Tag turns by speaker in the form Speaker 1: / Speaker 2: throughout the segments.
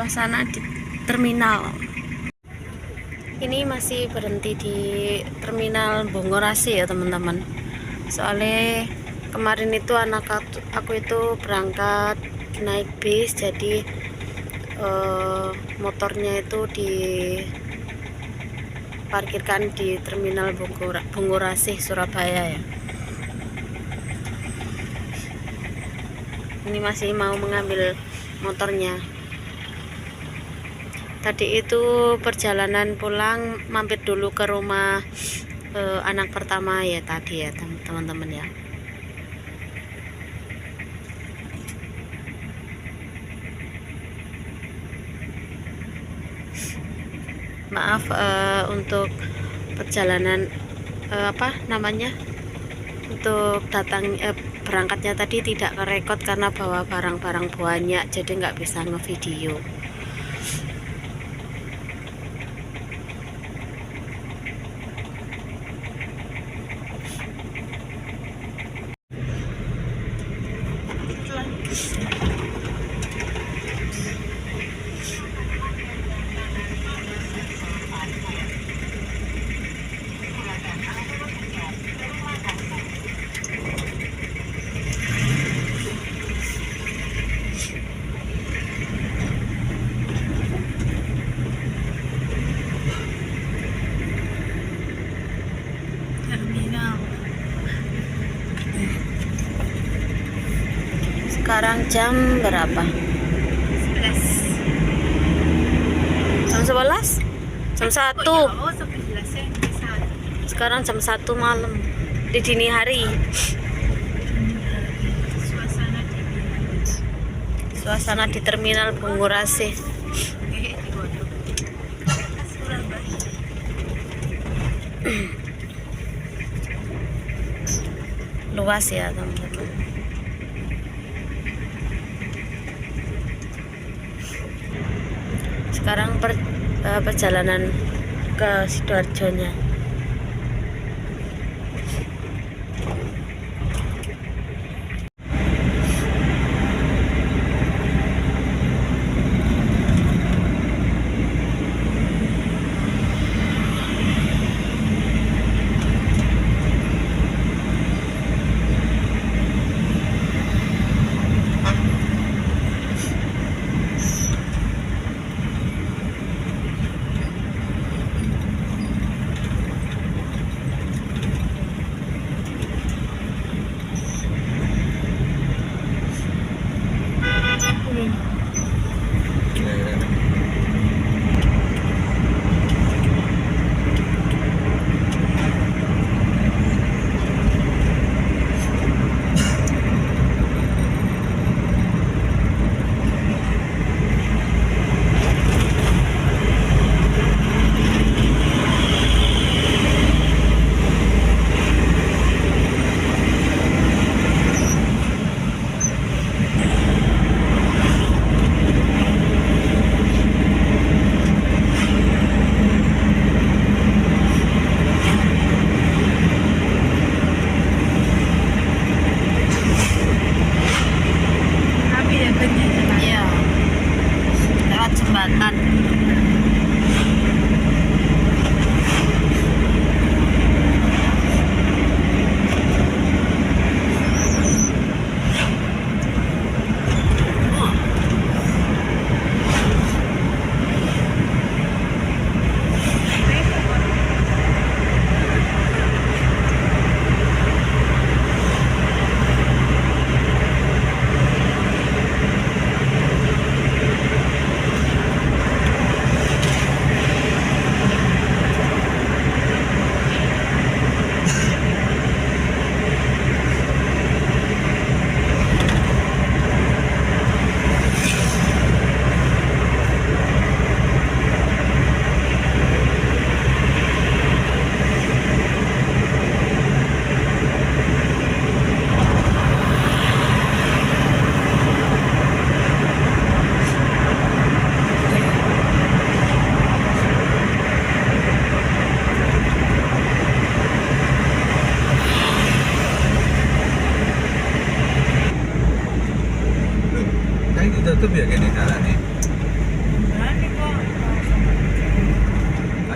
Speaker 1: Suasana di terminal. Ini masih berhenti di terminal Bungurasih ya teman-teman. Soalnya kemarin itu anak aku itu berangkat naik bis, jadi motornya itu diparkirkan di terminal Bungurasih Surabaya ya. Ini masih mau mengambil motornya. Tadi itu perjalanan pulang mampir dulu ke rumah anak pertama ya tadi ya teman-teman ya. Maaf untuk perjalanan apa namanya, untuk datang berangkatnya tadi tidak kerekod karena bawa barang-barang banyak, jadi nggak bisa ngevideo.
Speaker 2: Terminal.
Speaker 1: Sekarang jam berapa?
Speaker 2: 11.
Speaker 1: Jam 11? Jam 1.
Speaker 2: Oh, iya, oh 11 ya, 1.
Speaker 1: Sekarang jam 1 malam di dini hari.
Speaker 2: Suasana di
Speaker 1: Suasana di terminal Bungurasih.
Speaker 2: Di Godong. Surabaya.
Speaker 1: Luas ya teman-teman. Sekarang perjalanan ke Sidoarjonya.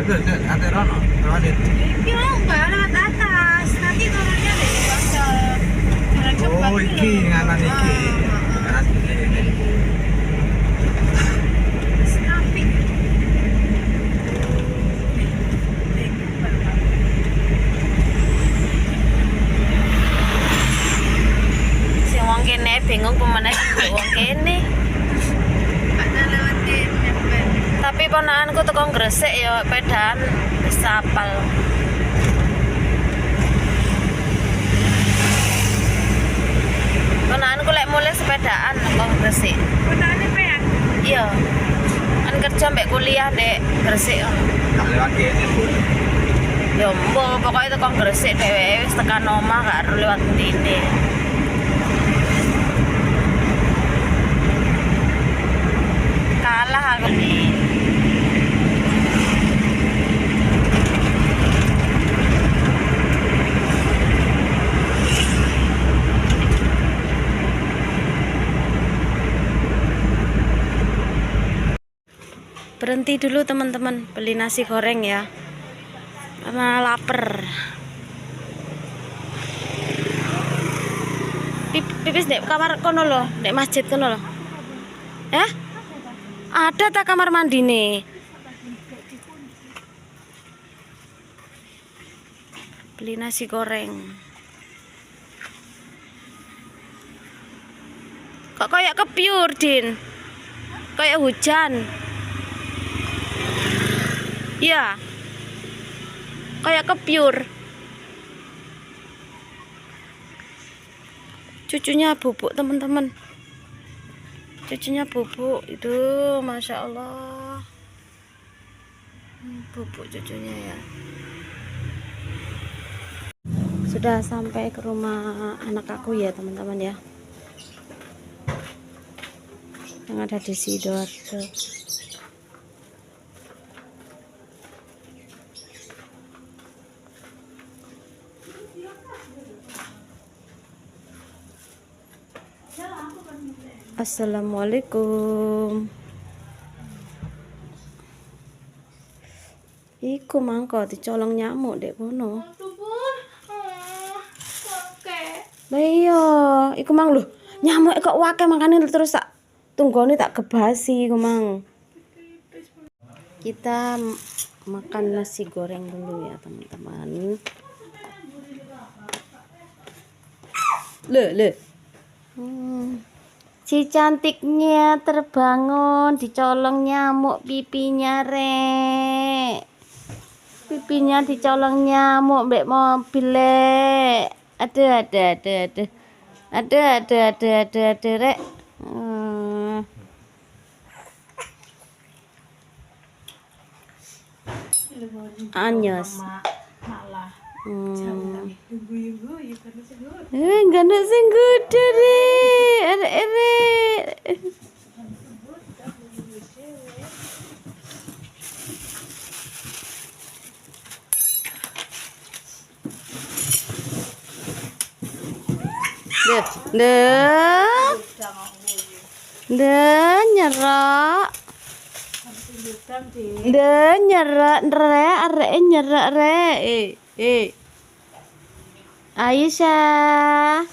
Speaker 3: Itu ate rono, lewat itu.
Speaker 2: Iki mau nggak lewat atas. Nanti turunnya dari bawah. Jalan cepat.
Speaker 3: Oh, iki nganan iki. Nganan iki.
Speaker 2: Snapik.
Speaker 1: Sing wong kene bingung pemene wong kene.
Speaker 2: Ada lewat kene.
Speaker 1: Tapi ponakanku teko Gresik ya pedaan wis apal. Ponakanku lek mulai sepedaan teko Gresik.
Speaker 2: Ponakane pean.
Speaker 1: Iya. Kan kerja mbek kuliah dek Gresik.
Speaker 3: Tak lewat kene, Bu.
Speaker 1: Ya mbok pokoke teko Gresik dheweke wis tekan omah gak ero lewat ndine. Kalah aku nih. Berhenti dulu teman-teman, beli nasi goreng ya. Karena lapar. Pipis dek kamar kono loh, dek masjid kono loh. Eh? Ada tak kamar mandi nih? Beli nasi goreng. Kok kayak kepiur, Din? Kayak hujan. Iya. Kayak kepiur. Cucunya bubuk, teman-teman. Cucunya bubuk itu, masya Allah. Bubuk cucunya ya. Sudah sampai ke rumah anak aku ya, teman-teman ya. Yang ada di Sidoarjo. Assalamualaikum. Iku mangko dicolong nyamuk dek kono.
Speaker 2: Aduh, Oke.
Speaker 1: Lah iya, iku mang lho, nyamuk kok wake makane terus tak tunggone tak gebasi iku mang. Kita makan nasi goreng dulu ya, teman-teman. Le, le. Si cantiknya terbangun dicolong nyamuk pipinya rek. Pipinya dicolong nyamuk mbek mobil rek. Aduh aduh aduh aduh. Aduh aduh aduh aduh aduh rek. Anyos.
Speaker 2: Malah. Guyu-guyu kan sing
Speaker 1: Eh, enggak ada sing gede deh. Arek arek. Deh, deh. Deh, nyerok. Deh, nyerok rek, arek nyerok rek. Eh, eh. Aisyah.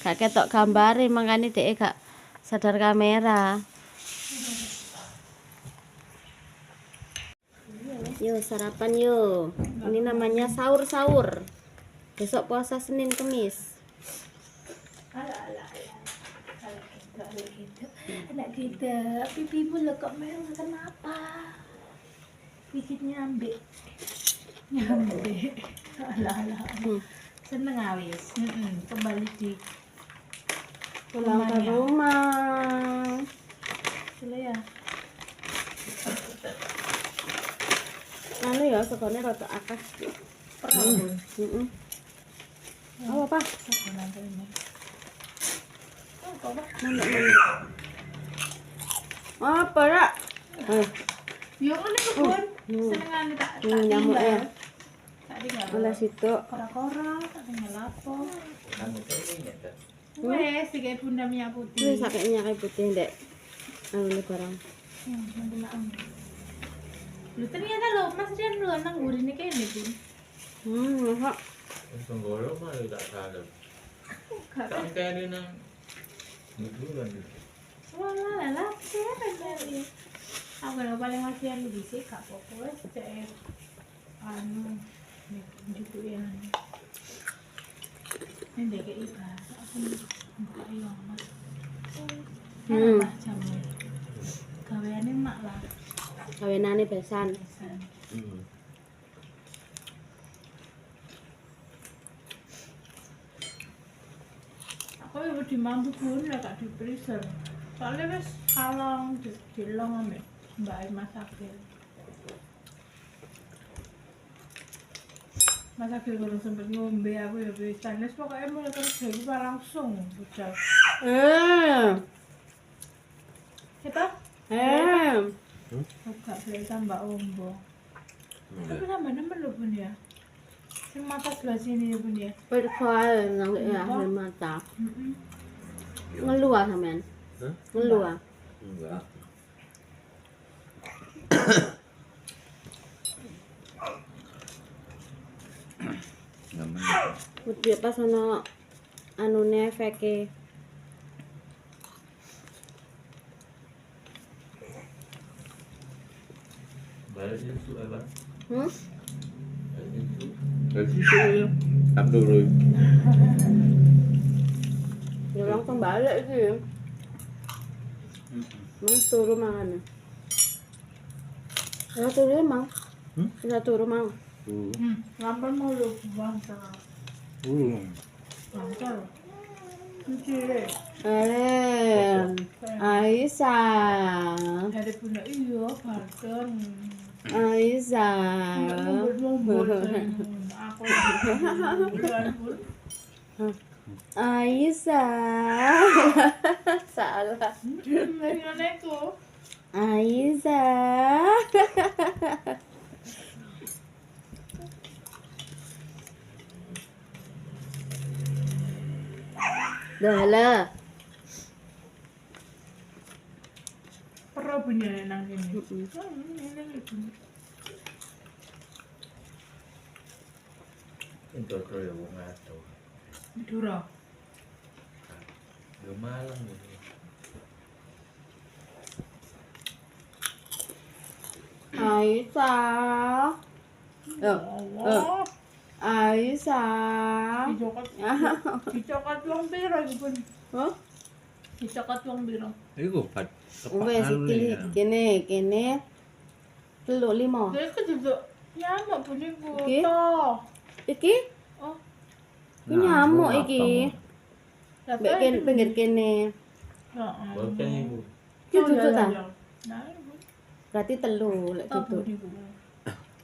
Speaker 1: Gak ketok gambare makane dhek gak sadar kamera. Yo sarapan yo. Ini namanya sahur-sahur. Besok puasa Senin Kemis.
Speaker 2: Alah, alah gitu, anak gitu, pipimu lo kok merah kenapa? Gigit nyambe, nyambe, alah alah, seneng awis, kembali di
Speaker 1: Pulang ke rumah.
Speaker 2: Sila ya.
Speaker 1: Anu ya segone rada akeh. Heeh. Oh, apa? Apa ya? Eh,
Speaker 2: Yo ngene kebun, senengane tak tak
Speaker 1: nyamuknya.
Speaker 2: Tak tinggal.
Speaker 1: Oleh situ.
Speaker 2: Kora-kora, tak tinggal apa. Wes, digawe bunda minyak putih.
Speaker 1: Wis sakit minyak putih ndek. Anu ini barang.
Speaker 2: Nanti makan. Lho ternyata lho Mas Rian lho nang gurine kene, Bun.
Speaker 1: Masa
Speaker 4: Tenggoro mah ya tak salah.
Speaker 2: Gak
Speaker 4: Tak kene nang Bulan.
Speaker 2: Walah lah, siapa nyari? Aku yang paling kasihan di sini gak apa-apa wes cek anu njukuki anu. Ini ndek iba, aku buka yo Mas. Jamu. Gaweane mak lah.
Speaker 1: Gawenane besan.
Speaker 2: Besan. Aku ya wedi mampu Bun lek gak di freezer. Soalnya wis kalong dilong ambek mbak Mas Agil. Mas Agil belum sempet ngombe aku ya pisan. Wis pokoke mulai kerja iku langsung budal.
Speaker 1: Eh.
Speaker 2: Siapa?
Speaker 1: Eh.
Speaker 2: Oh, gak boleh tambah ombo. Tapi tambah nemen lho Bun ya. Sing mata sebelah sini ya Bun ya.
Speaker 1: Persoal nang ya mata.
Speaker 2: Heeh.
Speaker 1: Ngeluh ah sampean.
Speaker 4: Hah?
Speaker 1: Ngeluh ah.
Speaker 4: Enggak. Nyaman.
Speaker 1: Wedi pas ono anune efeke.
Speaker 4: Balik itu apa? Balik itu. Balik itu ya. Tam loro.
Speaker 1: Ya langsung balik iki. Mas turu mangan. Ya turu mang. Ya turu mang.
Speaker 2: Lampan mau lho buang sama. Lancar. Iki.
Speaker 1: Aisyah.
Speaker 2: Dari bunda iya bareng.
Speaker 1: Aisyah.
Speaker 2: Ngumpul-ngumpul. Aku bulan pun.
Speaker 1: Aisyah. Salah.
Speaker 2: Ngene iku.
Speaker 1: Aisyah. Dah lah.
Speaker 2: Perlu punya nang kene.
Speaker 4: Entuk ya wong ado.
Speaker 2: Madura.
Speaker 4: Ya Malang gitu.
Speaker 1: Aisyah. Aisyah.
Speaker 2: Dicokot wong piro iku, Bun?
Speaker 1: Hah?
Speaker 2: Dicokot wong piro?
Speaker 4: Iku bat
Speaker 1: Wes iki kene kene 3 5.
Speaker 2: Lha iku duduk nyamuk Bun iku.
Speaker 1: Iki?
Speaker 2: Toh.
Speaker 1: Iki?
Speaker 2: Oh.
Speaker 1: Iki nyamuk iki.
Speaker 2: Lah
Speaker 1: Mbek kene pinggir kene.
Speaker 2: Heeh.
Speaker 4: Boten iku.
Speaker 1: Iki duduk ta?
Speaker 2: Nah, Bun.
Speaker 1: Berarti 3 lek
Speaker 2: Toh,
Speaker 1: duduk.
Speaker 2: Bun iku.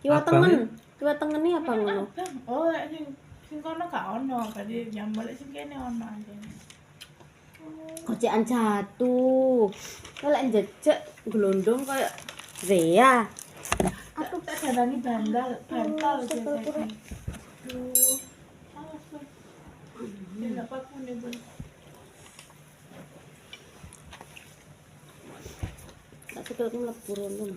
Speaker 1: Kiwa tengen. Kiwa tengene apa ngono?
Speaker 2: Abang. Oh, lek sing kono gak ono, berarti nyamuk lek sing kene ono anjene.
Speaker 1: Gocekan jatuh. Lek njejek glondong koyo Zea.
Speaker 2: Aku tak dadangi bantal, bantal biasanya. Aduh, awas Bun. Ini dapat pun nih Bun.
Speaker 1: Tak sikilku mlebu rono.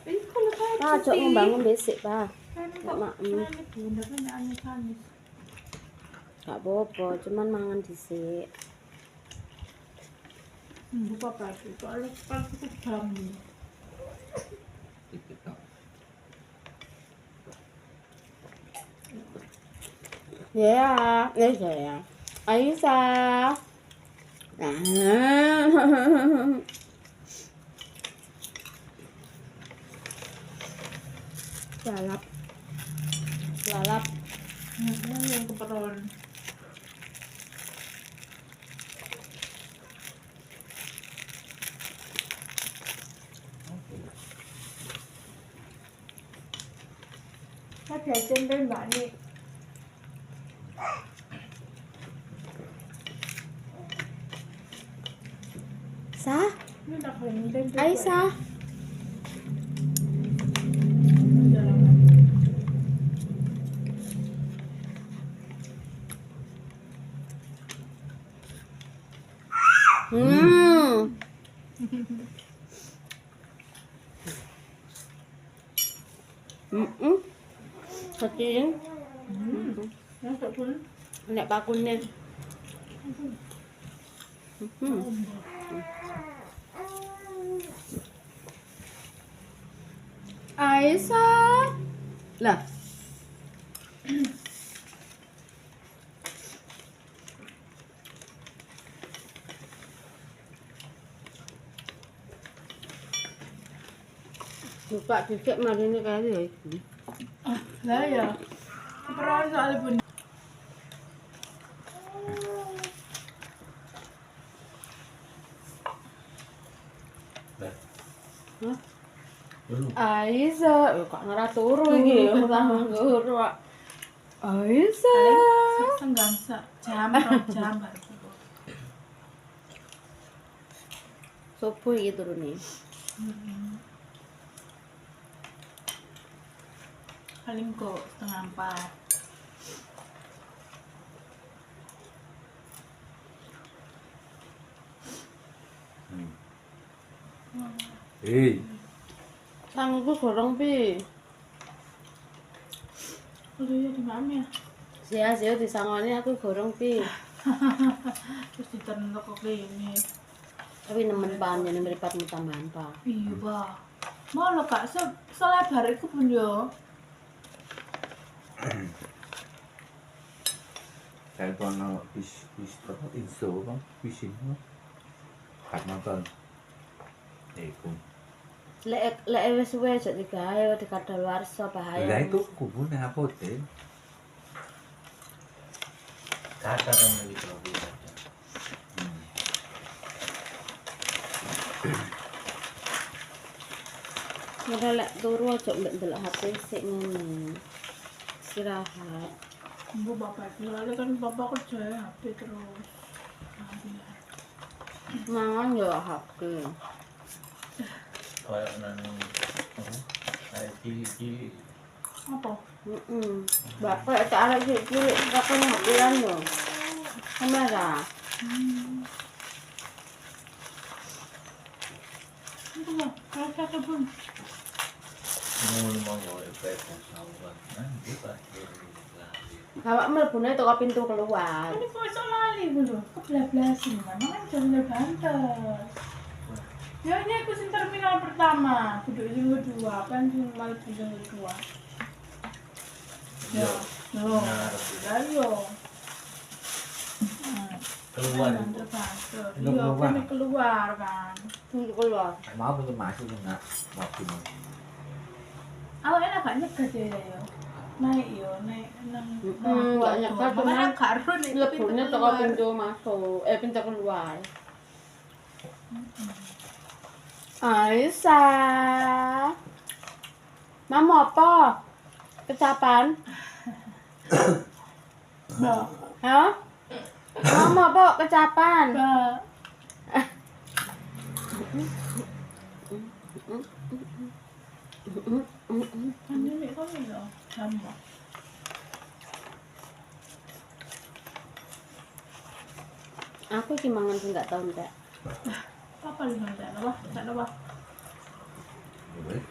Speaker 2: Ini kalau kayak
Speaker 1: Pak, ojo ngombe sik, Pak.
Speaker 2: Kan kok
Speaker 1: Maem.
Speaker 2: ini bunda kan anis-anis.
Speaker 1: Gak apa-apa, cuman mangan dhisik.
Speaker 2: Buka pasti, soalnya kan aku jamu.
Speaker 3: Dikit tok.
Speaker 1: Ya, ya. Aisyah. Nah. Lalap. Lalap.
Speaker 2: Ini yang keperon. Saya tempe mbak nih.
Speaker 1: Sah?
Speaker 2: Ini tak goreng tempe.
Speaker 1: Aisyah. Heeh. Kecil.
Speaker 2: Masuk pun.
Speaker 1: Nek pakune. Aisyah. Lah. Buka dicek marine kali ya iki.
Speaker 2: Ah, lah ya. Keperawatan soalnya Bun.
Speaker 1: Hah? Aisyah, kok ora turu iki, ora turu. Aisyah.
Speaker 2: Senggang jam, rong jam baru turu.
Speaker 1: Sopo iki turune?
Speaker 2: Paling kok 3:30.
Speaker 4: Hei.
Speaker 1: Sanguku gorong pi.
Speaker 2: Udah ya di mana ya?
Speaker 1: Sia-sia disangoni aku gorong pi.
Speaker 2: Terus diterno kok ini.
Speaker 1: Tapi nemen pan jane mripatmu tambahan, Pak.
Speaker 2: Iya, Pak. Mau lho Kak, selebar iku pun yo.
Speaker 4: Telepon no bis bis apa inso apa bisin apa? Gak nonton. Iku.
Speaker 1: Lek lek wis suwe aja digawe dikadaluarsa bahaya.
Speaker 4: Lah itu kubune apa teh?
Speaker 3: Kata kan lagi kalau
Speaker 1: Ora lek turu aja mbek ndelok HP sik ngono. Istirahat.
Speaker 2: Bu bapak soalnya kan bapak kerja ya HP terus.
Speaker 1: Mangan yo HP.
Speaker 3: Kayak nang kayak cilik-cilik.
Speaker 2: Apa?
Speaker 1: Heeh. Bapak tak arek cilik takon HP-an yo. Kamera.
Speaker 2: Itu mah, rasa kebun.
Speaker 3: Ngono mau efek sawan. Nanti pasti lali.
Speaker 1: Awak mlebune toko pintu keluar.
Speaker 2: Ini kok iso lali ku lho, kebablasan mana kan jam banter. Ya ini aku sing terminal pertama, kudu sing kedua, kan sing mlebu sing kedua. Ya, yo. Lah yo.
Speaker 3: Keluar.
Speaker 2: Banter.
Speaker 4: Lu
Speaker 2: Iya,
Speaker 4: keluar.
Speaker 2: kene keluar kan.
Speaker 1: Pintu keluar.
Speaker 4: Mau punya masuk enggak? Waktu mau.
Speaker 2: Awak enak gak nyegat ya ya. Naik yo, naik nang
Speaker 1: Gak nyegat,
Speaker 2: cuman
Speaker 1: cuman
Speaker 2: gak ero nek
Speaker 1: Mlebune toko pintu masuk, pintu keluar. Aisyah. Mama apa? Kecapan?
Speaker 2: Mbak,
Speaker 1: Hah? Mama apa kecapan?
Speaker 2: Mbak. Kan ini kok lho, jam.
Speaker 1: Aku iki mangan sing gak tau entek.
Speaker 2: Apa lho entek apa? Entek apa?
Speaker 4: Wes.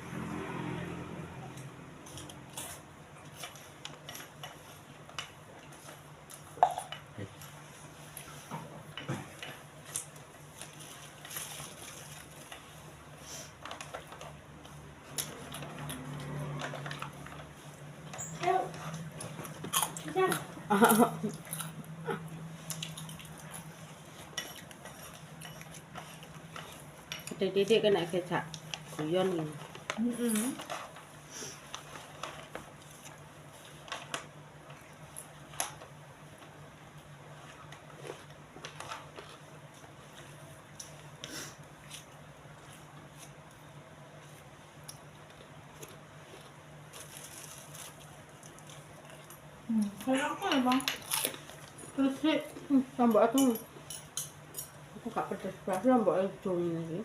Speaker 2: Ayo. Ya.
Speaker 1: Titik-titik kena kecak. Guyon ini.
Speaker 2: Heeh. Kayak apa ya bang? Terus sih,
Speaker 1: Lombok aku. Aku gak pedes banget lombok hijau ini.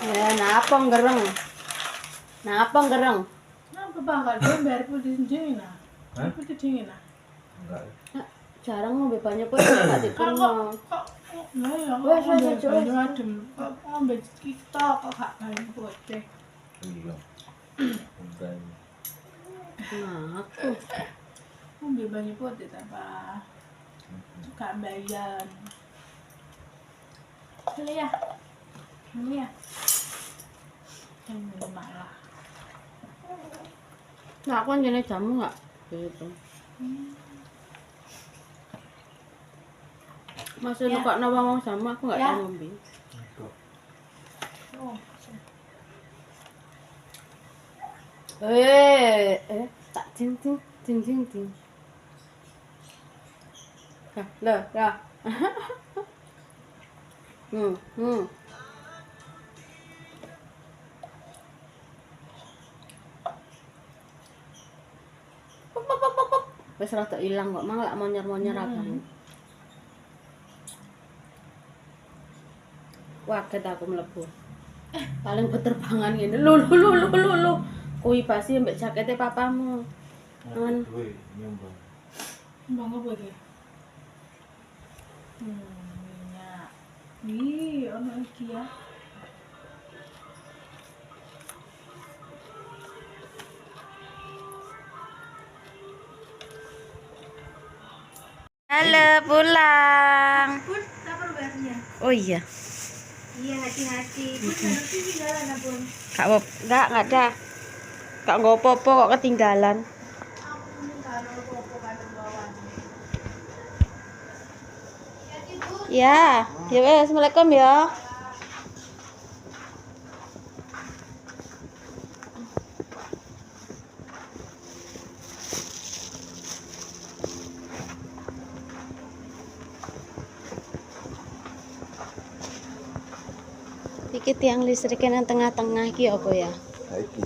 Speaker 1: Ya, napa gereng? Napa gereng?
Speaker 2: Kenapa bang? Kalau dia bayar putih dingin ah?
Speaker 4: Hah?
Speaker 2: Putih dingin ah?
Speaker 4: Enggak.
Speaker 1: Nah, jarang ngombe banyak pun gak
Speaker 2: Kalau
Speaker 1: dikurno.
Speaker 2: kok Lah ya,
Speaker 1: Wes, wes, wes,
Speaker 2: banyu
Speaker 1: wes.
Speaker 2: adem. Kok ngombe kita kok gak banyu putih.
Speaker 4: Iya. Bukan.
Speaker 1: Nah, aku.
Speaker 2: Ngombe banyu putih ta, Pak. Gak bayar. Beli ya. Beli ya. Yang minum malah.
Speaker 1: Nah, aku kan jenis jamu nggak gitu. Masuk
Speaker 2: Ya.
Speaker 1: kok nawa wong jamu aku nggak
Speaker 2: Ya.
Speaker 1: tau ngombe.
Speaker 2: Oh,
Speaker 1: Tak jing jing jing jing jing. Lah, lah, lah. Pop, pop, pop, pop, pop. Wis rada ilang kok, mang lak monyer-monyer aku. Waget aku mlebu. Paling beterbangan ngene. Lho lho lho lho lho lho. Kuwi basi mbek jakete papamu.
Speaker 4: Ngan. Duwe nyumbang.
Speaker 2: Bang apa iki? Minyak. Ih, ono iki ya.
Speaker 1: Halo, pulang.
Speaker 2: Bun, siapa bayarnya?
Speaker 1: Oh iya.
Speaker 2: Iya, hati-hati. Bun, harus ketinggalan, Bun.
Speaker 1: Gak apa, enggak ada. Gak nggo apa-apa kok ketinggalan.
Speaker 2: Aku minta apa-apa kan bawaan.
Speaker 1: Ya, ya wes, Assalamualaikum ya. Iki tiang listriknya nang tengah-tengah iki apa ya?
Speaker 4: Saiki.